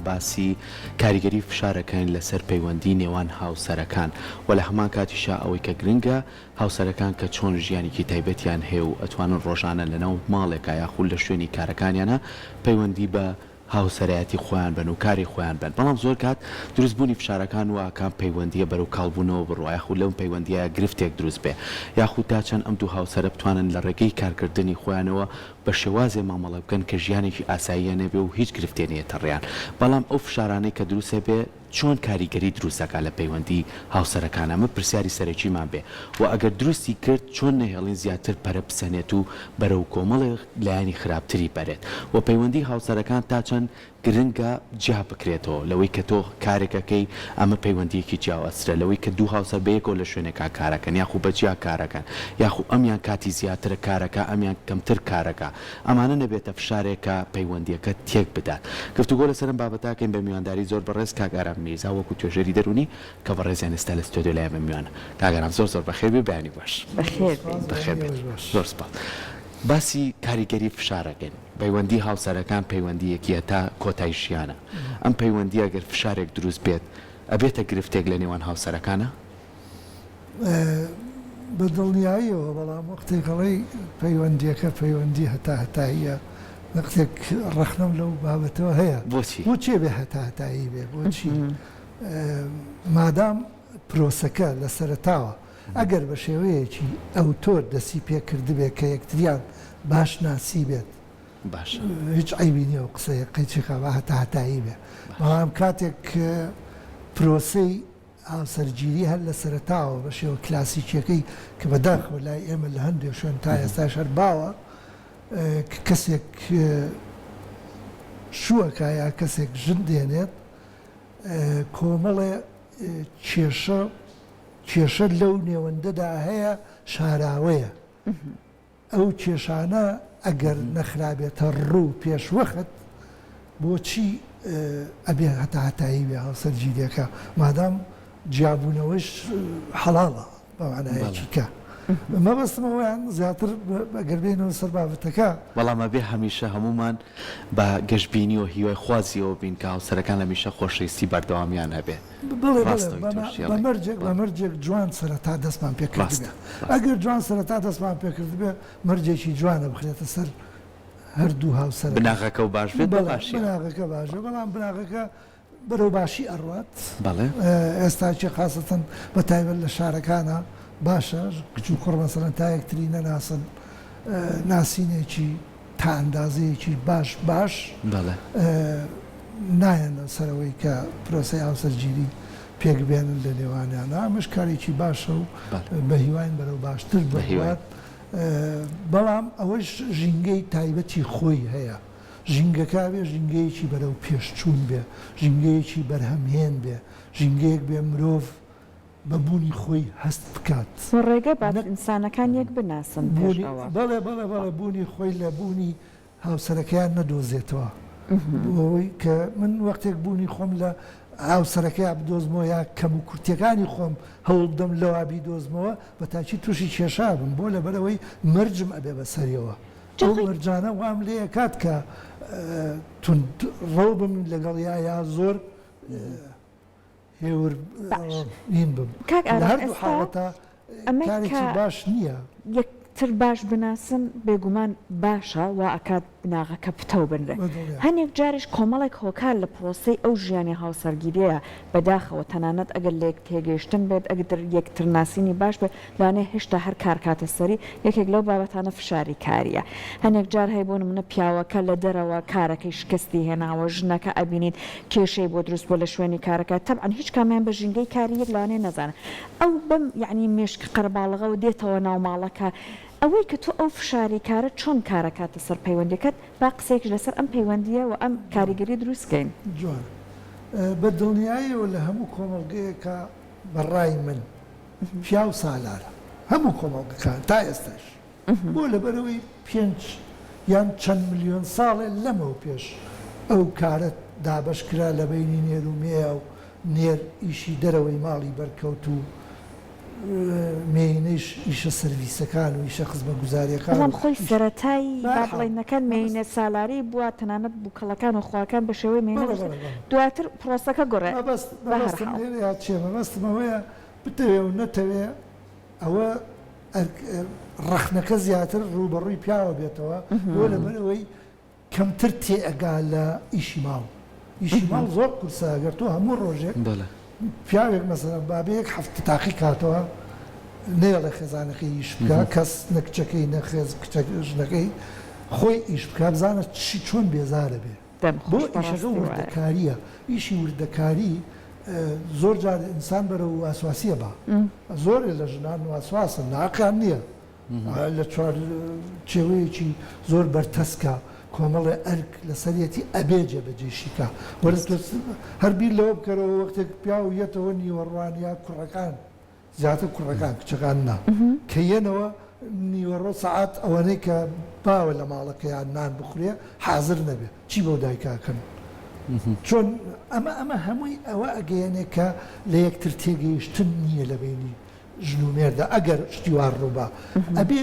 باسی کاریگەری فشارەکەین لەسەر پەیوەندی نێوان هاوسەرەکان و لە هەمان کاتیشا ئەوەی کە گرنگە هاوسەرەکان کە چۆن ژیانێکی تایبەتیان هەیە و ئەتوانن ڕۆژانە لەناو ماڵێکا یاخود لە شوێنی کارەکانیانا پەیوەندی بە هاوسەرایەتی خۆیان بن و کاری خۆیان بن بەڵام زۆر کات دروست بوونی فشارەکان وا ئەکا پەیوەندیە بەرەو کاڵ بوونەوە بڕوا یاخود لەم پەیوەندیە گرفتێک دروست بێ یاخود تا چەند ئەم دوو هاوسەرە بتوانن لە ڕێگەی کارکردنی خۆیانەوە بە شێوازێ مامەڵە بکەن کە ژیانێکی ئاساییان هەبێ و هیچ گرفتێ نەیەتە ڕێیان بەڵام ئەو فشارانەی کە دروست ئەبێ چۆن کاریگەری دروست ئەکا لە پەیوەندی هاوسەرەکان ئەمە پرسیاری سەرەکیمان بێ و ئەگەر دروستی کرد چۆن نەهێڵین زیاتر پەرە بسەنێت و بەرەو کۆمەڵێ لایەنی خراپتری بەرێت و پەیوەندی هاوسەرەکان تا چەند گرنگە جیا بکرێتەوە لەوەی کە تۆ کارێک ئەکەی ئەمە پەیوەندیەکی جیاوازترە لەوەی کە دوو هاوسەر بەیەکەوە لە شوێنێکا کارەکەن یاخو بە جیا کارەکەن یاخو ئەمیان کاتی زیاترە کارەکا ئەمیان کەمتر کارەکا ئەمانە نەبێتە فشارێک کە پەیوەندیەکە تێک بدات. گفتوگۆ لەسەر ئەم بابەتە ئەکەین بە میوانداری زۆر بەڕێز کاک ئارام میرزا وەکو توێژەری دەروونی کە بەڕێزیان ئێستا لە ستۆدیۆ لای ئێمە میوانە. کاک ئارام زۆر زۆر بەخێر بێی بەیانی باش. بەخێر بێی. بەخێر بێیت. زۆر سوپاس. باسی کاریگەری فشار ئەکەین. پەیوەندی هاوسەرەکان پەیوەندیەکی هەتا کۆتای ژیانە. ئەم پەیوەندیە گەر فشارێک دروست بێت ئەبێتە گرفتێک لە نێوان هاوسەرەکانا؟ بە دڵنیاییەوە، بەڵام وەختێک ئەڵێی پەیوەندییەکە پەیوەندی هەتاهەتاییە، نەختێک ڕەخنەم لەو بابەتەوە هەیە. بۆچی؟ بۆچی ئەبێ هەتاهەتایی بێ؟ بۆچی؟ مادام پرۆسەکە لە سەرەتاوە ئەگەر بە شێوەیەکی ئەوتۆ دەستی پێ کردبێ کە یەکتریان باش ناسیبێت، باشە. هیچ عەیبی نییە ئەو قسەیە، قەیچی خا با هەتاهەتایی بێ. بەڵام کاتێک پرۆسەی هاوسەرگیری هەر لە سەرەتاوە بە شێوە کلاسیکیەکەی کە بە داخەوە لای ئێمە لە هەندێک شوێن تا ئێستاش هەر باوە کە کەسێک شووەکە یا کەسێک ژن دێنێت کۆمەڵێ کێشە کێشە لەو نێوەندەدا هەیە شاراوەیە. ئەو کێشانە ئەگەر نەخرابێتە ڕوو پێشوەخت بۆچی ئەبێ هەتاهەتایی بێ هاوسەرگیریەکە مادام جیابوونەوەش حەڵاڵە بە مانایەکی کە مەبەستم ئەوەیان زیاتر ئەگەر بێینەوە سەر بابەتەکە. بەڵام ئەبێ هەمیشە هەموومان بە گەشبینی و هیوای خوازیەوە بین کە هاوسەرەکان هەمیشە خۆشەویستی بەردەوامیان هەبێ. بەڵێ بەڵێ بە مەرجێک بە مەرجێک جوان سەرەتا دەستمان پێ کردبێ ئەگەر جوان سەرەتا دەستمان پێ کردبێ مەرجێکی جوانە بخرێتە سەر هەردوو هاوسەر بناغەکە و باش بێت بە باشی بناغەکە باشە بەڵام بناغەکە بەرەو باشی ئەڕوات بەڵێ ئێستاکێ خاسەتەن بە تایبەت لە شارەکانە باشە کچ و کوڕ مەسەلەن تا یەکتری نەناسن ناسینێکی تا ئەندازەیەکی باش باش نایەنە سەرەوەی کە پرۆسەی هاوسەرگیری پێک بێنن لە نێوانیانا، ئەمەش کارێکی باشە و بە هیواین بەرەو باشتر بڕوات، بەڵام ئەوەش ژینگەی تایبەتی خۆی هەیە، ژینگەکە ئەبێ ژینگەیەکی بەرەو پێشچوون بێ، ژینگەیەکی بەرهەمهێن بێ، ژینگەیەک بێ مرۆڤ بە بوونی خۆی هەست بکات. و ڕێگە بات ئینسانەکان یەک بناسن پێش ئەوە. بەڵێ بەڵێ بەڵێ بوونی خۆی لە بوونی هاوسەرەکەیان نەدۆزێتەوە. بۆ ئەوەی کە من وەختێک بوونی خۆم لە هاوسەرەکەیا بدۆزمەوە یا کەموکورتیەکانی خۆم هەوڵ بدەم لەوا بیدۆزمەوە بە تاکید تووشی کێشە ئەبم بۆ لەبەرئەوەی مەرجم ئەبێ بەسەریەوە ئەو مەرجانە وام لێ ئەکات کە توندڕەو بم لەگەڵیا یا زۆر هێور باش هین بم کاک لە ئارام هەردوو ئێستا حاڵەتا ئەمەی کارێکی کە باش نییە. یەکتر باش بناسن بێگومان باشە وا ئەکات بناغەکە پتەو بنرێ بەدڵنیام. هەنێک جاریش کۆمەڵێک هۆکار لە پرۆسەی ئەو ژیانی هاوسەرگیریەیە بەداخەوە تەنانەت ئەگەر لەیەک تێگەیشتن بێت ئەگدر یەکترناسینی باش بێت لەوانەیە هێشتا هەر کار کاتە سەری، یەکێک لەو بابەتانە فشاری کارییە. هەنێک جار هەیە بۆ نموونە پیاوەکە لە دەرەوە کارەکەی شکستی هێناوە، ژنەکە ئەبینیت کێشەی بۆ دروست بووە لە شوێنی کارەکە، تەبعەن هیچ کامیان بە ژینگەی کاری یەک لەوانەیە نەزانن. ئەو بەم یەعنی مێشک قەرەباڵغەوە دێتەوە ناو ماڵەکە. ئەوەی کە تۆ ئەو فشاری کارە چۆن کارەکاتە سەر پەیوەندیەکەت، با قسەیەکیش لەسەر ئەم پەیوەندییە و ئەم کاریگەریە دروست کەین. جوانە. بە دڵنیایەوە لە هەموو کۆمەڵگەیەکا بە ڕای من پیاو سالارە هەموو کۆمەڵگەکان تا ئێستاش بۆ لەبەرئەوەی پێنج یان چەند ملیۆن ساڵێ لەمەو پێش ئەو کارە دابەش کرا لە بەینی نێر و مێیا و نێر ئیشی دەرەوەی ماڵی بەرکەوت و. مێینەیش ئیشە سەرڤیسەکان و ئیشە خزمەتگوزاریەکان بەڵام و خۆی ئیش سەرەتای با بەهەرحاڵ بڵێین نەکەن مەبەست مێینە سالاری بووە تەنانەت بووکەڵەکان و خواکان بە شێوەی مێینە بەڵێ دروست بەڵێ بەڵێ. دواتر پرۆسەکە گۆڕێ مەبەست مەبەستم بەهەرحاڵ. لێرەیا چیە مەبەستم ئەوەیە بتەوێ و نەتەوێ ئەوە ئەرک ڕەخنەکە زیاتر ڕووبەڕووی پیاوە بێتەوە بۆ لەبەرئەوەی کەمتر تێئەگا لە ئیشی ماڵ ئیشی ماڵ زۆر قورسە گەر تۆ هەموو ڕۆژێک پیاوێک مەسەلەن با بێ یەک هەفتە تاقی کاتەوە نەیەڵێ خێزانەکەی ئیش بکا کەس نە کچەکەی نە خێز کچە ژنەکەی خۆی ئیش بکا بزانە چی چۆن بێزارە بێ دەم بۆ خۆش ئیشەکە بەڕاستی وایە. وردەکاریە ئیشی وردەکاری زۆر جار ئینسان بەرەو واسواسیە با زۆرێ لە ژنان واسواسن ناقیان نییە لە چوارچێوەیەکی زۆر بەرتەسکە کۆمەڵێ ئەرک لەسەریەتی ئەبێ جێبەجێشی کا. وەرە تۆ هەر بیر لەوە بکەرەوە وەختێک پیاو یەتەوە نیوەڕوان یا کوڕەکان زیاتر کوڕەکان کچەکان نا کە یەنەوە نیوەڕۆ سەعات ئەوەنەی کە باوە لە ماڵەکەیان نان بخورێ حازر نەبێ چی بەو دایکە ئەکەن چۆن ئەمە ئەمە هەمووی ئەوە ئەگەیەنێ کە لە یەکتر تێگەیشتن نییە لە بەینی ژن و مێردە ئەگەر شتی وا ڕووبا ئەبێ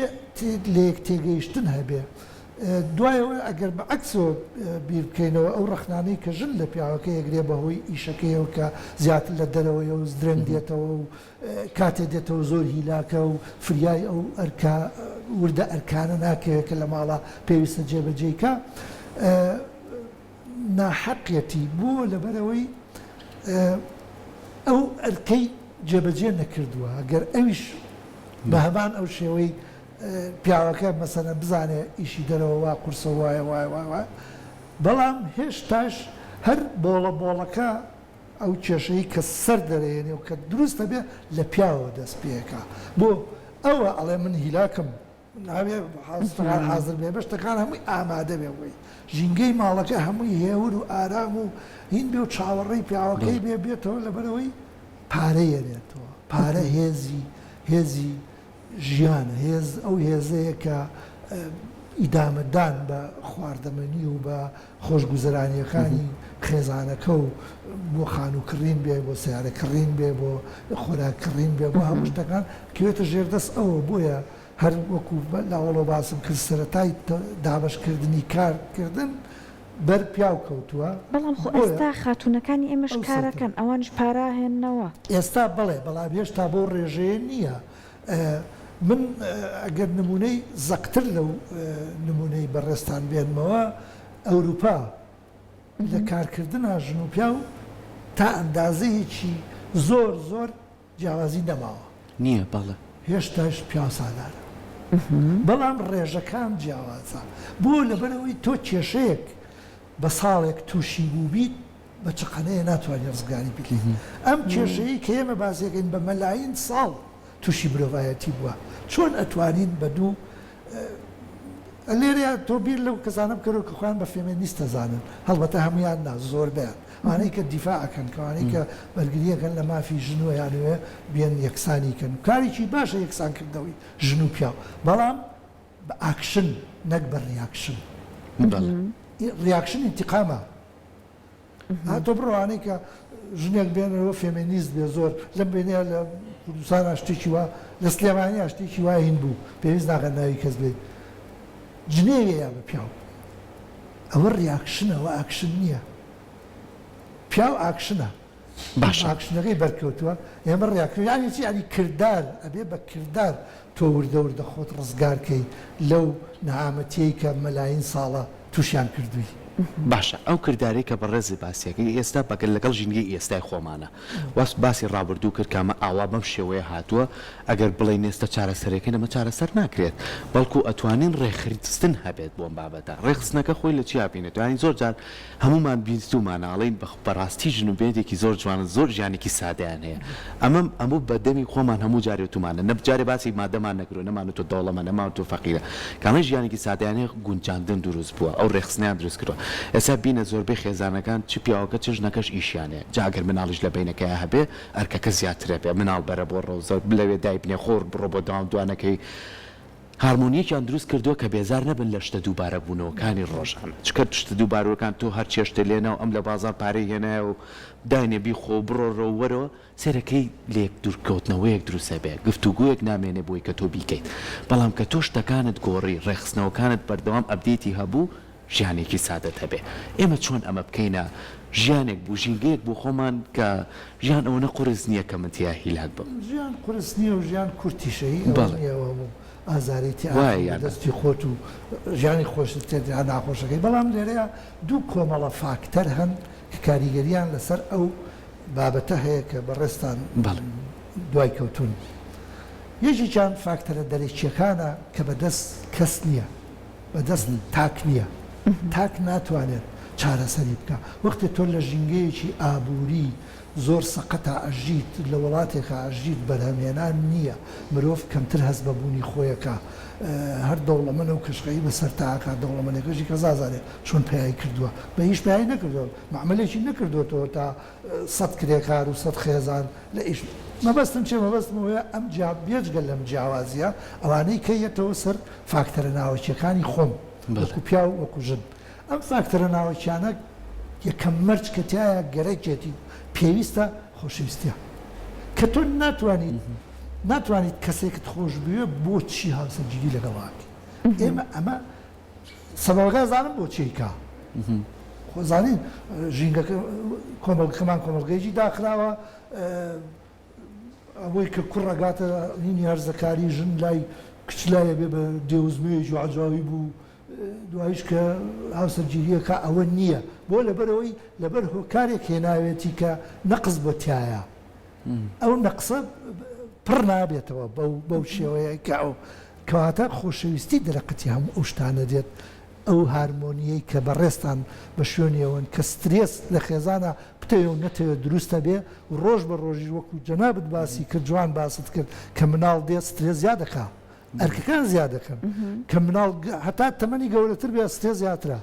لەیەک تێگەیشتن هەبێ دوایەوە ئەگەر بە عەکسەوە بیر بکەینەوە ئەو ڕەخنانەی کە ژن لە پیاوەکەی ئەگرێ بە هۆی ئیشەکەیەوە کە زیاتر لە دەرەوەیە و درەنگ دێتەوە و کاتێ دێتەوە زۆر هیلاکە و فریای ئەو ئەرکە وردە ئەرکانە ناکەوێت کە لە ماڵا پێویستە جێبەجێی کا ناحەقیەتی بۆ لەبەرئەوەی ئەو ئەرکەی جێبەجێ نەکردووە گەر ئەویش بە هەمان ئەو شێوەی پیاوەکە مەسەلەن بزانێ ئیشی دەرەوە وا قورسە وایە وایە وایە وایە بەڵام هێشتاش هەر بۆڵە بۆڵەکە ئەو کێشەی کە سەر دەرەیەنێ و کە دروست ئەبێ لە پیاوەوە دەست پێکا بۆ ئەوە ئەڵێ من هیلاکم نابێ شتەکان حازر بێ بە شتەکان هەمووی ئامادە بێ بۆی ژینگەی ماڵەکە هەمووی هێور و ئارام و هین بێ و چاوەڕێی پیاوەکەی بێ بێتەوە لەبەرەوەی پارە یەنێتەوە پارە هێزی هێزی ژیانە هێز ئەو هێزەیە کە ئیدامەدان بە خواردەمەنی و بە خۆشگوزەرانییەکانی خێزانەکە و بۆ خانوو کڕین بێ، بۆ سەیارە کڕین بێ، بۆ خۆراک کڕین بێ، بۆ هەموو شتەکان بکەوێتە ژێر دەست ئەوە. بۆیە هەر وەکوو لە ئەوەڵەوە باسم کرد سەرەتای دابەشکردنی کار کردن بەر پیاو کەوتووە. بەڵام خۆ بۆیە ئێستا خاتوونەکانی ئێمەش ئەو کار سەرتر. ئەکەن، ئەوانیش پارە ئەهێننەوە. ئێستا بەڵێ، بەڵام هێشتا بەو ڕێژەیە نییە. من ئەگەر نموونەی زەقتر لەو نموونەی بەڕێزتان بێنمەوە، ئەوروپا لە کارکردنا ژن و پیاو تا ئەندازەیەکی زۆر زۆر جیاوازی نەماوە. نییە، بەڵێ. هێشتاش پیاو سالارە. بەڵام ڕێژەکان جیاوازە. بۆ؟ لەبەرئەوەی تۆ کێشەیەک بە ساڵێک تووشی بووبیت، بە چەقەنەیە ناتوانی ڕزگاری بکەی. ئەم کێشەیەی کە ئێمە باسی ئەکەین بە مەلاین ساڵ تووشی مرۆڤایەتی بووە. چۆن ئەتوانین بە دوو لێرەیا تۆ بیر لەو کەسانە بکەرەوە کە خۆیان بە فێمێنیست ئەزانن، هەڵبەتە هەموویان نا، زۆربەیان، ئەوانەی کە دیفاع ئەکەن، کەوانەی کە بەرگری ئەکەن لە مافی ژن و ئەیانەوێ بێن یەکسانی کەن. کارێکی باشە یەکسانکردنەوەی ژن و پیاو، بەڵام بە ئاکشن نەک بە reaction. reaction ئینتیقامە. ها تۆ بڕۆ ئەوانەی کە ژنێک بێنەوە فێمێنیست بێ زۆر لەم بینەیە لە کوردستانا شتێکی وا لە سلێمانیا شتێکی وا هین بوو پێویست ناکات ناوی کەس بێت جنێوێ یا بە پیاو ئەوە reaction ە ئەوە ئاکشن نییە پیاو ئاکشنە باشە. ئاکشنەکەی بەرکەوتووە ئێمە reaction یانی چی یانی کردار ئەبێ بە کردار تۆ وردە وردە خۆت ڕزگار کەی لەو نەهامەتیەی کە مەلاین ساڵە توشیان کردووی. باشە ئەو کردارەی کە بەڕێزت باسی ئەکەی ئێستا بەگەر لەگەڵ ژینگەی ئێستای خۆمانە واست باسی ڕابردوو کرد کە ئەمە ئاوا بەم شێوەیە هاتووە ئەگەر بڵێین ئێستا چارەسەرەکەین ئەمە چارەسەر ناکرێت بەڵکو ئەتوانین ڕێکخستن هەبێت بۆ ئەم بابەتە ڕێکخستنەکە خۆی لە چیا بینێتەوە یانی زۆر جار هەموومان بیستوومانە ئەڵێین بەڕاستی ژن و مێردێکی زۆر جوانن زۆر ژیانێکی سادەیان هەیە ئەمە هەموو بە دەمی خۆمان هەموو جارێ وتوومانە نە جارێ باسی مادەمان نەکردووە نەمان وتووە دەوڵەمەندە نەمان وتووە فەقیرە کە ئەڵێین ژیانێکی سادەیان هەیە گونجاندن دروست بووە ئەو ڕێکخستنەیان دروست کردووە ئێستا بینە زۆربەی خێزانەکان چ پیاوەکە چ ژنەکەش ئیشیان هەیە جا ئەگەر مناڵیش لە بەینەکەیا هەبێ ئەرکەکە زیاترە بێ مناڵ بەرە بۆ ڕەوزە لەوێ دایبنێ خۆ بڕۆ بۆ دەوام دوانەکەی. هارمۆنیەکیان دروست کردووە کە بێزار نەبن لە شتە دووبارە بوونەوەکانی ڕۆژانە چونکە شتە دووبارەکان تۆ هەر چێشتێ لێنا و ئەم لە بازاڕ پارەی هێنایە و داینێ بیخۆ و بڕۆرەوە و وەرەوە سەیرەکەی لێک دوورکەوتنەوەیەک دروست ئەبێ گفتوگۆیەک نامێنێ بۆی کە تۆ بیکەیت بەڵام کە تۆ شتەکانت گۆڕی ڕێکخستنەوەکانت بەردەوام update ی هەبوو ژیانێکی سادەت هەبێ ئێمە چۆن ئەمە بکەینە ژیانێک بو ژینگەیەک بۆ خۆمان کە ژیان ئەوەنە قورس نیە کە من تیا هیلاک بم. ژیان قورس نیە و ژیان کورتیشە هی ئەوە بەڵێ. نیە ئەو هەموو ئازارەی تیا وایە ئەخەی بە یان نا. دەستی خۆت و ژیانی خۆشت تێ یا ناخۆشەکەی بەڵام لێرەیا دوو کۆمەڵە فاکتەر هەن کە کاریگەریان لەسەر ئەو بابەتە هەیە کە بەڕێزتان بەڵێ. دوای کەوتوون یەکێکیان فاکتەرە دەرەکیەکانە کە بە دەست کەس نیە بەدەست تاک نییە، تاک ناتوانێت چارەسەری بکا. وەختێ تۆ لە ژینگەیەکی ئابووری زۆر سەقەتا ئەژیت، لە وڵاتێکا ئەژیت بەرهەمهێنان نییە، مرۆڤ کەمتر هەست بە بوونی خۆی ئەکا، هەر دەوڵەمەنە و کەشخەیی بە سەرتا ئەکا، دەوڵەمەنەکەشی کەس نازانێ چۆن پەیای کردووە، بە هیچ پەیای نەکردووە، مەعمەلێکی نەکردۆتەوە تا سەت کرێکار و سەت خێزان لە ئیش مەبەستم چیە مەبەستم ئەوەیە ئەم جیا بێجگە لەم جیاوازیە ئەوانەی کە یەتەوە سەر فاکتەرە ناوەکیەکانی خۆم وەکو پیاو وەکو ژن ئەم فاکتەرە ناوەکیانە یەکەم مەرج کە تیایا گەرەکێتی و پێویستە خۆشەویستیە کە تۆ ناتوانیت ناتوانیت کەسێکت خۆش بوێ بۆچی هاوسەرگیری لەگەڵ ئەکەی ئێمە ئەمە سەبەبەکە ئەزانم بۆچی ئەیکا خۆ زانین ژینگەکە کۆمەڵگەکەمان کۆمەڵگەیەکی داخراوە ئەوەی کە کوڕ ئەگاتە هینی هەرزەکاری ژن لای کچ لای ئەبێ بە دێوزمەیەکی عەجاویب و دواییش کە هاوسەرگیریەکە ئەوە نییە بۆ لەبەرەوەی لەبەر هۆکارێک هێناوێتی کە نەقس بۆ تایە ئەو نەقسە پڕ نابێتەوە بەو بەو شێوەیە کە ئەو کەواتە خۆشەویستی دەرەقەتی هەموو ئەو شتانە دێت ئەو هارمۆنیەی کە بەڕێزتان بە شوێنیەوەن کە سترێس لە خێزانا بتەوێ و نەتەوێ دروست ئەبێ و ڕۆژ بە ڕۆژیش وەکو جەنابت باسی کرد جوان باست کرد کە مناڵ دێت سترێس زیاد ئەکا ئەرکەکان زیاد ئەکەن کە مناڵ هەتا تەمەنی گەورەتر بێ سترێس زیاترە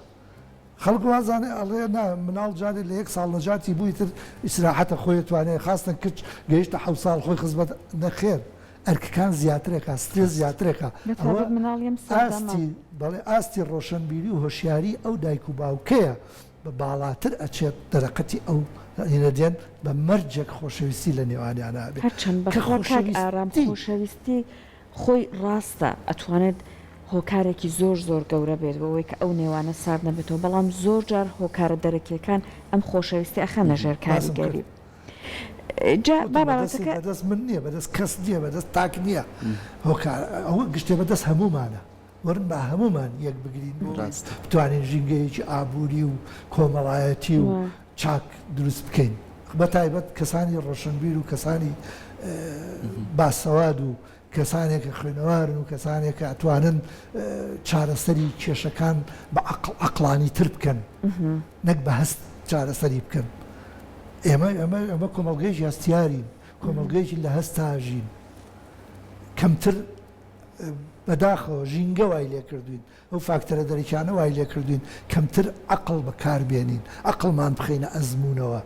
خەڵک وازانێ ئەڵێ نا مناڵ جارێ لە یەک ساڵ نەجاتی بوو ئیتر ئیسراحەتە خۆی ئەتوانێ خاستەن کچ گەیشتە حەوت ساڵ خۆی خزمەت نەخێر ئەرکەکان زیاترەکا سترێس زیاترەکا ئەوە بەتایبەت مناڵی ئەم سەردەمە. ئاستی بەڵێ ئاستی ڕۆشەنبیری و هۆشیاری ئەو دایک و باوکەیە بە باڵاتر ئەچێت دەرەقەتی ئەو هینە دێن بە مەرجێک خۆشەویستی لە نێوانیانا هەبێ هەرچەند کە بەخوا کاک ئارام خۆشەویستی. خۆشەویستی خۆی ڕاستە ئەتوانێت هۆکارێکی زۆر زۆر گەورە بێت بۆ ئەوەی کە ئەو نێوانە سارد نەبێتەوە بەڵام زۆر جار هۆکارە دەرەکیەکان ئەم خۆشەویستی ئەخەنە ژێر باسم کرد کاریگەری جا وتم با بەدەست بابەتەکە بەدەست من نییە بەدەست کەس نییە بەدەست تاک نییە هۆکار ئەوە گشتێ بەدەست هەموومانە وەرن با هەموومان یەک بگرین بۆ ئەوەی ڕاستە. بتوانین ژینگەیەکی ئابووری و کۆمەڵایەتی و چاک دروست بکەین بە تایبەت کەسانی ڕۆشنبیر و کەسانی باسەواد و کەسانێک کە خوێنەوارن و کەسانێک کە ئەتوانن چارەسەری کێشەکان بە عەقڵ عەقڵانی تر بکەن نەک بە هەست چارەسەری بکەن ئێمە ئێمە ئێمە کۆمەڵگەیەکی هەستیارین کۆمەڵگەیەکی لە هەستا ژین کەمتر بەداخەوە ژینگە وای لێکردوین ئەو فاکتەرە دەرەکیانە وای لێکردوین کەمتر عەقڵ بەکار بێنین، عەقڵمان بخەینە ئەزموونەوە.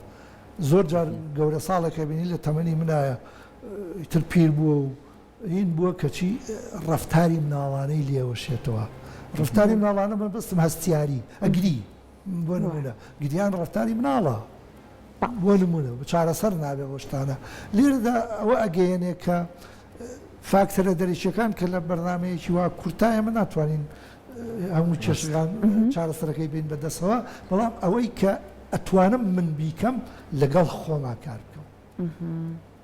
زۆر جار گەورە ساڵێک ئەبینی لە تەمەنی منایە ئیتر پیر بووە و هین بووە کەچی ڕەفتاری مناڵانەی لێوەشێتەوە. ڕەفتاری مناڵانە مەبەستم هەستیاری، ئەگری. بۆ نموونە گریان ڕەفتاری مناڵە. بۆ نموونە چارەسەر نابێ بۆ شتانە. لێرەدا ئەوە ئەگەیەنێ کە فاکتەرە دەرەکیەکان کە لە بەرنامەیەکی وا کورتا ئێمە ناتوانین هەموو کێشەکان چارەسەرەکەی بین بە دەستەوە بەڵام ئەوەی کە ئەتوانم من بیکەم لەگەڵ خۆما کار بکەم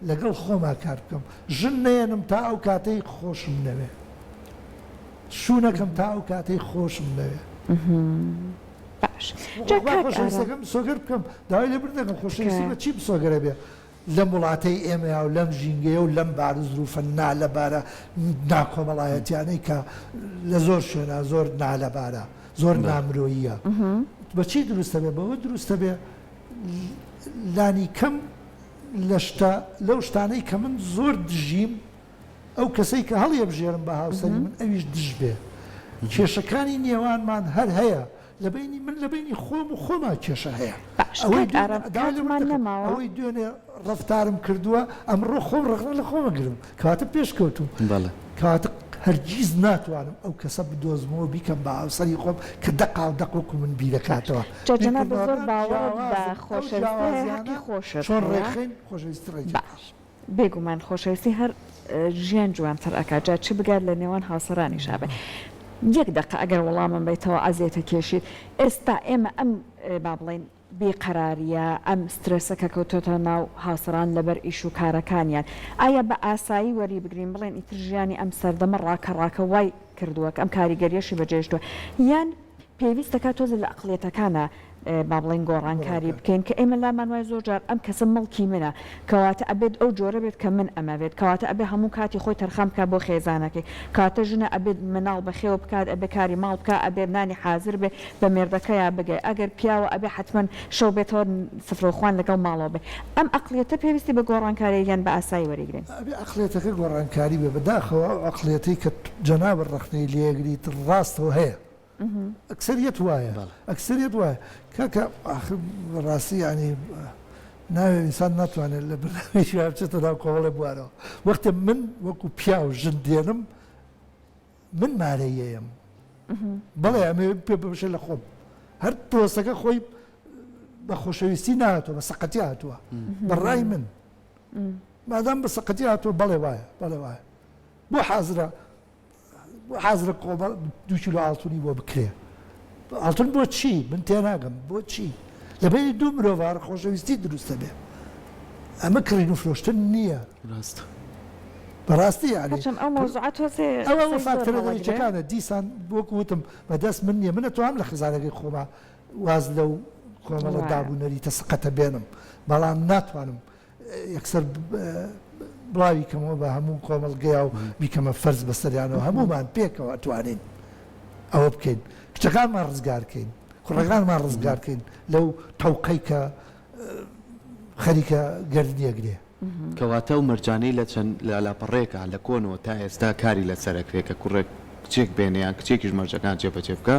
لەگەڵ خۆما کار بکەم ژن نەیەنم تا ئەو کاتەی خۆشم نەوێ شوو نەکەم تا ئەو کاتەی خۆشم نەوێ باش جا کاک ئارام خۆشەویستەکەم مسۆگەر بکەم داوای لێبوردن دەکەم خۆشەویستی بە چی مسۆگەرە بێ لەم وڵاتەی ئێمەیا و لەم ژینگەیە و لەم باروزروفە نالەبارە ناکۆمەڵایەتیانەی کە لە زۆر شوێنا زۆر نالەبارە زۆر نامرۆییە بە چی دروستە بێ بەوە دروستە بێ لانی کەم لە شتە لەو شتانەی کە من زۆر دژیم ئەو کەسەی کە هەڵیەبژێرم بە هاوسەری من ئەویش دژ بێ کێشەکانی نێوانمان هەر هەیە لە بەینی من لە بەینی خۆم و خۆما کێشە هەیە باش ئەوەی کاک دوێنێ ئارام داوای لێبوردن کاتمان دەکەم نەماوە. ئەوەی دوێنێ ڕەفتارم کردووە ئەمڕۆ خۆم ڕەخنە لە خۆم ئەگرم کەواتە پێشکەوتووم بەڵێ. کەواتە. هەرگیز ناتوانم ئەو کەسە بدۆزمەوە بیکەم بە هاوسەری خۆم کە دەقاو دەق وەکو من بیرەکاتەوە. جا جەنابت زۆر باوەڕت بە خۆشەویستی هەیە هەقی خۆشت چۆن ڕێکخەین خۆشەویستی ڕێکی باش بێگومان خۆشەویستی هەر ژیان جوانتر ئەکات جا چ بگات لە نێوان هاوسەرانیشا بێ یەک دەقە ئەگەر وەڵامم بەیتەوە عەزێتە کێشیت ئێستا ئێمە ئەم با بڵێین بێ قەراریە ئەم سترێسە کە کەوتۆتە ناو هاوسەران لەبەر ئیش و کارەکانیان ئایا بە ئاسایی وەری بگرین بڵێن ئیتر ژیانی ئەم سەردەمە ڕاکە ڕاکە وای کردووە کە ئەم کاریگەریەشی بەجێهێشتووە یان پێویست دەکات تۆزێ لە ئەقڵیەتەکانا با بڵێین گۆڕانکاری بکەین کە ئێمە لامان وایە زۆر جار ئەم کەسە مڵکی منە کەواتە ئەبێت ئەو جۆرە بێت کە من ئەمەوێت کەواتە ئەبێ هەموو کاتی خۆی تەرخان بکات بۆ خێزانەکەی کەواتە ژنە ئەبێت مناڵ بەخێو بکات ئەبێ کاری ماڵ بکات ئەبێ نانی حازر بێ بە مێردەکەیا بگەی ئەگەر پیاوە ئەبێ حەتمەن شەو بێتەوە سفرەوخوان لەگەڵ ماڵەوە بێ ئەم ئەقڵیەتە پێویستی بە گۆڕانکاریە یان بە ئاسایی وەریگرین؟ ئەبێ ئەقڵیەتەکە گۆڕانکاری بێ بەداخەوە ئەو ئەقڵیەتەی کە جەنابت ڕەخنەی لێئەگریت ڕاستەوە هەیە ئەکسەریەت وایە ئەکسەریەت وایە کاکە ئاخر بەڕاستی یانی ناوێ ئینسان ناتوانێت لە بەرنامەیەکی وا بچێتە ناو کۆمەڵێ بوارەوە وەختێ من وەکو پیاو ژن دێنم من مارەیەم بەڵێ ئەمێ پێ ببشێ لە خۆم هەر پرۆسەکە خۆی بە خۆشەویستی نهاتوە بە سەقەتی هاتووە بەڕای من مادام بە سەقەتی هاتووە بەڵێ وایە بەڵێ وایە بۆ حازرە حازرە کۆمەڵ دوو کیلۆ ئاڵتونی بۆ بکرێ ئاڵتون بۆ چی من تێناگەم بۆ چی لە بەینی دوو مرۆڤ خۆشەویستی دروستە بێ ئەمە کڕین و فرۆشتن نییە ڕاست بەڕاستی یعنی هەرچەند ئەو مەوزوعە تۆزێ ئەوە قسەی زۆر فاکتەرە هەڵەگرێ. دەرەکیەکانە دیسان وەکو وتم بەدەست من نییە من ئەتوانم لە خێزانەکەی خۆما واز لەو کۆمەڵە وایە. داب و نەریتە سەقەتە بێنم بەڵام ناتوانم یەکسەر بڵاوی کەمەوە بە هەموو کۆمەڵگەیا و بیکەمە فەرز بەسەریانەوە هەموومان پێکەوە ئەتوانین ئەوە بکەین کچەکانمان ڕزگار کەین کوڕەکانمان ڕزگار کەین لەو تەوقەی کە خەریکە گەردنی ئەگرێ. کەواتە ئەو مەرجانەی لە چەند لە لاپەڕەیەکا لە کۆنەوە تا ئێستا کاری لەسەر ئەکرێ کە کوڕێک کچێک بێنێ یان کچێکیش مەرجەکان جێبەجێ بکا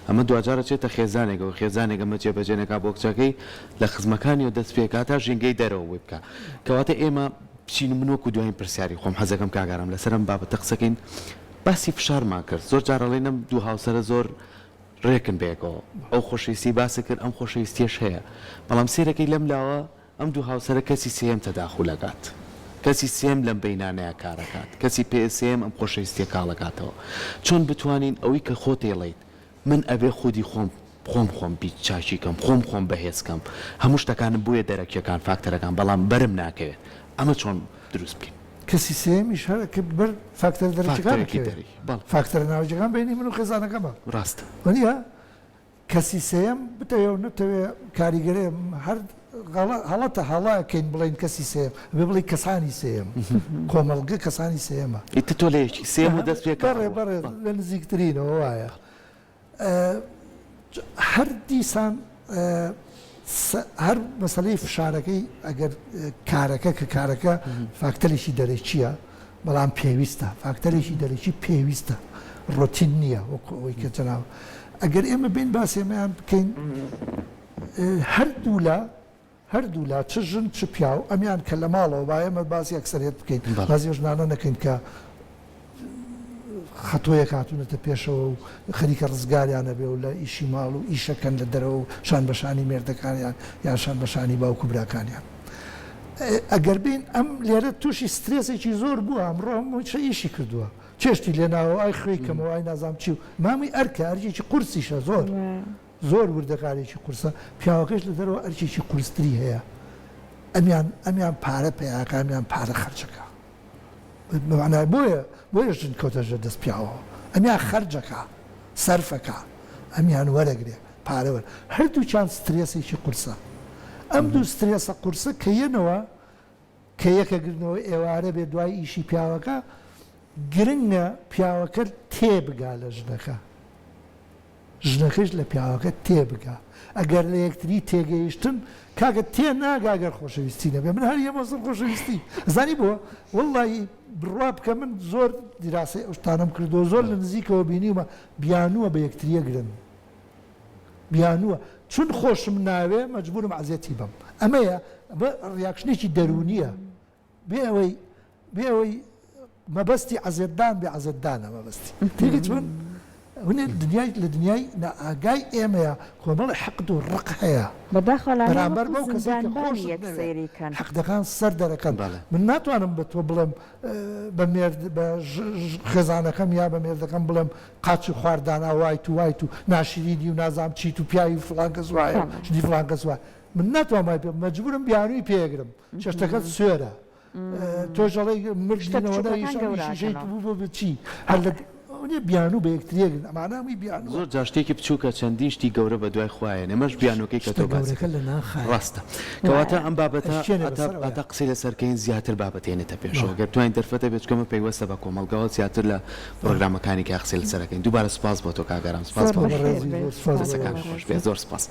ئەمە دواجار ئەچێتە خێزانێکەوە خێزانێک ئەمە جێبەجێ نەکا بۆ کچەکەی لە خزمەکانیەوە دەست پێکا تا ژینگەی دەرەوە بۆی بکا کەواتە ئێمە بچین من وەکو دواین پرسیاری خۆم حەزەکەم کاک ئارام لەسەر ئەم بابەتە قسەکەین باسی فشارمان کرد زۆر جار ئەڵێن ئەم دوو هاوسەرە زۆر ڕێکن بەیەکەوە ئەو خۆشەویستی باست کرد ئەم خۆشەویستیەش هەیە بەڵام سەیرەکەی لەم لاوە ئەم دوو هاوسەرە کەسی سێیەم تەداخول ئەکات کەسی سێیەم لەم بەینانەیا کار ئەکات کەسی پێ سێیەم ئەم خۆشەویستیە کاڵ ئەکاتەوە چۆن بتوانین ئەوەی کە خۆت ئەیڵێیت من ئەبێ خودی خۆم خۆم خۆم بی چاکی کەم خۆم خۆم بەهێز کەم هەموو شتەکانم بۆیە دەرەکیەکان فاکتەرەکان بەڵام بەرم ناکەوێت ئەمە چۆن دروست بکەین؟ کەسی سێیەمیش هەر کە بەر فاکتەرە دەرەکیەکان فاکتەرێکی ئەکەوێ دەرەکی بەڵێ. فاکتەرە ناوەکیەکان بەینی من و خێزانەکەمە ڕاستە. وەنیە؟ کەسی سێیەم بتەوێ و نەتەوێ کاریگەرێ هەر هەڵەتە هەڵە ئەکەین بڵێین کەسی سێیەم ئەبێ بڵێی کەسانی سێیەم کۆمەڵگە کەسانی سێیەمە. ئیتر تۆ لە یەکی سێیەمەوە دەست پێ کە بەڕێ بەڕێ لە نزیکترینەوە وایە هەر دیسان هەر مەسەلەی فشارەکەی ئەگەر کارەکە کە کارەکە فاکتەرێکی دەرەکییە بەڵام پێویستە فاکتەرێکی دەرەکی پێویستە ڕۆتین نییە وەکو ئەوەی کە جەناب ئەگەر ئێمە بین باسی ئەمەیان بکەین هەردوولا هەردوولا چ ژن چ پیاو ئەمیان کە لە ماڵەوە با ئێمە باسی ئەکسەریەت بکەین باسی ئەو ژنانە نەکەین کە خەتۆیەک هاتوونەتە پێشەوە و خەریکە ڕزگاریان ئەبێ و لە ئیشی ماڵ و ئیشەکەن لە دەرەوە و شان بە شانی مێردەکانیان یان شان بە شانی باوک و براکانیان. ئەگەر بێین ئەم لێرە تووشی سترێسێکی زۆر بووە ئەمڕۆ هەموو چ ئیشی کردووە چێشتی لێناوە ئای خوێی کەمەوە ئای نازانم چی و مامی ئەرکە ئەرکێکی قورسیشە زۆر زۆر وردەکارێکی قورسە پیاوەکەش لە دەرەوە ئەرکێکی قورستری هەیە ئەمیان ئەمیان پارە پەیاکە ئەمیان پارە خەرجەکە بەمانای بۆیە بۆیە ژن کەوتە ژێر دەست پیاوەوە ئەمیان خەرجەکا سەرفەکا ئەمیان وەرەگرێ پارە وەر هەردووکیان سترێسێکی قورسە ئەم دوو سترێسە قورسە کە یەنەوە کە یەکەگرنەوە ئێوارە بێ دوای ئیشی پیاوەکە گرنگە پیاوەکە تێبگا لە ژنەکە ژنەکەش لە پیاوەکە تێبگا ئەگەر لە یەکتری تێگەیشتن کاکە تێناگا گەر خۆشەویستی نەبێ من هەر یەمە سەر خۆشەویستی زانی بۆ وەڵی بڕوا بکە من زۆر دیراسەی ئەو شتانەم کردووە زۆر لە نزیکەوە بینیومە بیانووە بە یەکتریە گرن بیانووە چون خۆشم ناوێ مەجبورم عەزێتی بەم ئەمەیە ئەمە reaction ێکی دەروونیە بێ ئەوەی بێ ئەوەی. مەبەستی عەزێتدان بێ عەزێتدانە مەبەستی تێگەی چۆن هونێ دنیای لە دنیای نائاگای ئێمەیە کۆمەڵی حەقد و ڕق هەیە بەداخەوە لانەیە بەرامبەر وەکو بەو کەسەی کە زیندانبانی خۆشت یەک نەوێ سەیری کەن. حەقدەکان سەر دەرەکەن بەڵێ. من ناتوانم بە تۆ بڵێم بە مێرد بە خێزانەکەم یا بە مێردەکەم بڵێم قاچی خوار دانا وایت و وایت و ناشرینی و نازانم چیت و پیاوی فڵان کەس وایە و بەڵێ. ژنی فڵان کەس وایە من ناتوانم وای پێ مەجبورم بیانووی پێگرم چێشتەکەت سوێرە تۆش ئەڵێی شتە مردینەوە نە بچووکەکان ئیش ئەم گەورە ئیشیشەی ئەکەنەوە. بوو بە چی هەر لە نیە بیانوو بە یەکتریەگرن ئەمانە هەمووی بیانووە. زۆر جار شتێکی بچووکە چەندین شتی گەورە بە دوای خۆیان ئێمەش بیانووەکەی کە شتە تۆ باسی گەورەکە کرد لە ناخایە. ڕاستە کەواتە وایە. ئەم بابەتە ئەشکێنێ ئەتا بەسەرەوەیا. ئەتا قسەی لەسەر کەین زیاتر بابەت هێنێتە پێشەوە بەڵێ. گەر توانین دەرفەتە بێت چونکە ئەمە پەیوەستە بە کۆمەڵگاوە زیاتر لە پڕۆگرامەکانی کە قسەی لەسەر ئەکەین دووبارە سوپاس بۆ تۆ کاک ئارام سوپاس زۆر بۆ بۆ بەخێر بەڕێزی بێی زۆر سوپاس سوپاس بۆ بۆ قسەکان ئێوەش. خۆش بەڕێزی. بێت زۆر سوپاس.